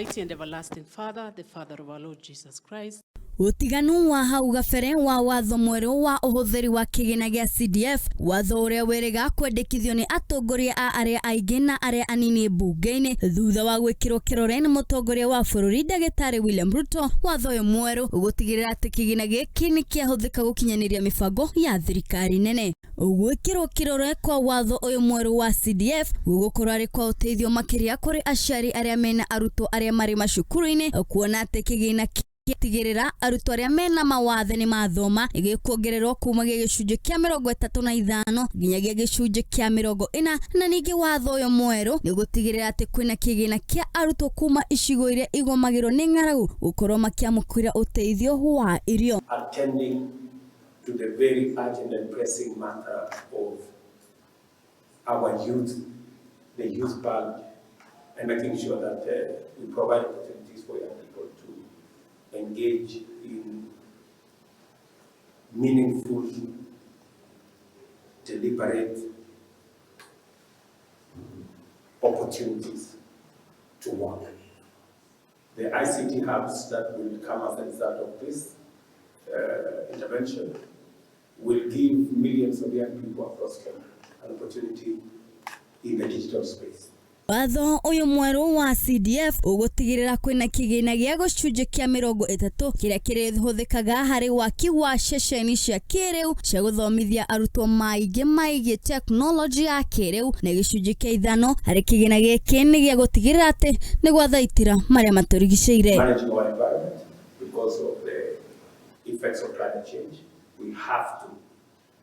Mighty and everlasting Father, the Father of our Lord Jesus Christ. Ũtiganu wa hau gabere wa watho mwerũ wa ũhũthĩri wa kĩgĩna gĩa CDF, watho ũrĩa wĩrĩga kwendekithio nĩ atongoria a arĩa aingĩ na arĩa anini mbunge-inĩ thutha wa gwĩkĩrwo kĩrore nĩ mũtongoria wa bũrũri Ndagĩtarĩ William Ruto. Watho ũyũ mwerũ gũtigĩrĩra atĩ kĩgĩna gĩkĩ nĩ kĩahũthĩka gũkinyanĩria mĩbango ya thirikari nene. Gwĩkĩrwo kĩrore kwa watho ũyũ mwerũ wa CDF gũgũkorwo arĩ kwa ũteithio makĩria kũrĩ aciari arĩa mena arutwo arĩa marĩ macukuru-inĩ, kuona atĩ kĩgĩna tigĩrĩra arutwo arĩa mena mawathe nĩ mathoma gĩkuongererwo kumagia gĩcunjĩ kĩa 35 nginyagia gĩcunjĩ kĩa 40. Na ningĩ watho ũyũ mwerũ nĩ gũtigĩrĩra atĩ kwĩna kĩgĩna kĩa arutwo kuma icigo iria igũmagĩrwo nĩ ng'aragu gũkorwo makĩamũkĩra ũteithio wa irio. Attending to the very urgent and pressing matter of our youth, the youth bulge, and making sure that we provide opportunities for young people to engage in meaningful, deliberate opportunities to work. The ICT hubs that will come as a result of this intervention will give millions of young people across Kenya an opportunity in the digital space. Watho ũyũ mwerũ wa CDF ũgũtigĩrĩra kwĩna kĩgĩna gĩa gĩcunjĩ kĩa 30 kĩrĩa kĩrĩhũthĩkaga harĩ waki wa ceceni cia kĩrĩu cia gũthomithia arutwo maingĩ maigie tekinoronjĩ ya kĩrĩu, na gĩcunjĩ kĩa 5 harĩ kĩgĩna gĩkĩ nĩ gĩa gũtigĩrĩra atĩ nĩ gwathaitĩra marĩa matũrigicĩire. Managing our environment because of the effects of climate change, we have to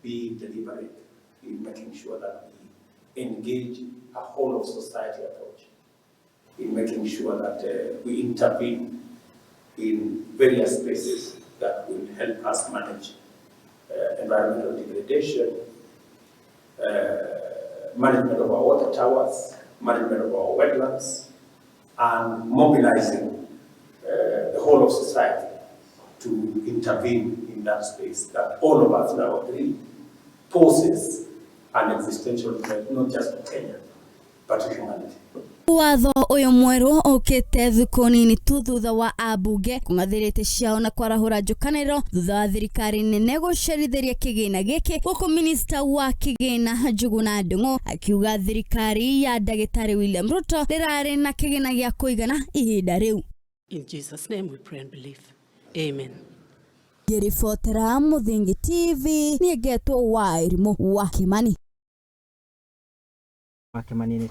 be deliberate in making sure that we engage a whole of society approach in making sure that we intervene in various spaces that will help us manage environmental degradation, management of our water towers, management of our wetlands, and mobilizing the whole of society to intervene in that space that all of us now agree poses an existential threat, not just to Kenya, but to humanity. Watho ũyũ mwerũ ũkĩte thikũ nini tu thutha wa ambunge kũng'athĩrĩte ciao na kwarahũra njũkanĩrĩro thutha wa thirikari nene gũcerithĩria kĩgĩna gĩkĩ, gũkũ minista wa kĩgĩna Njuguna Ndung'u akiuga thirikari ya Ndagĩtarĩ William Ruto ndĩrarĩ na kĩgĩna gĩa kũigana ihinda rĩu. In Jesus' name we pray and believe. Amen. Ngĩribotera Mũthingi TV, niĩ ngetwo Wairimũ wa Kimani. Wa Kimani nĩ.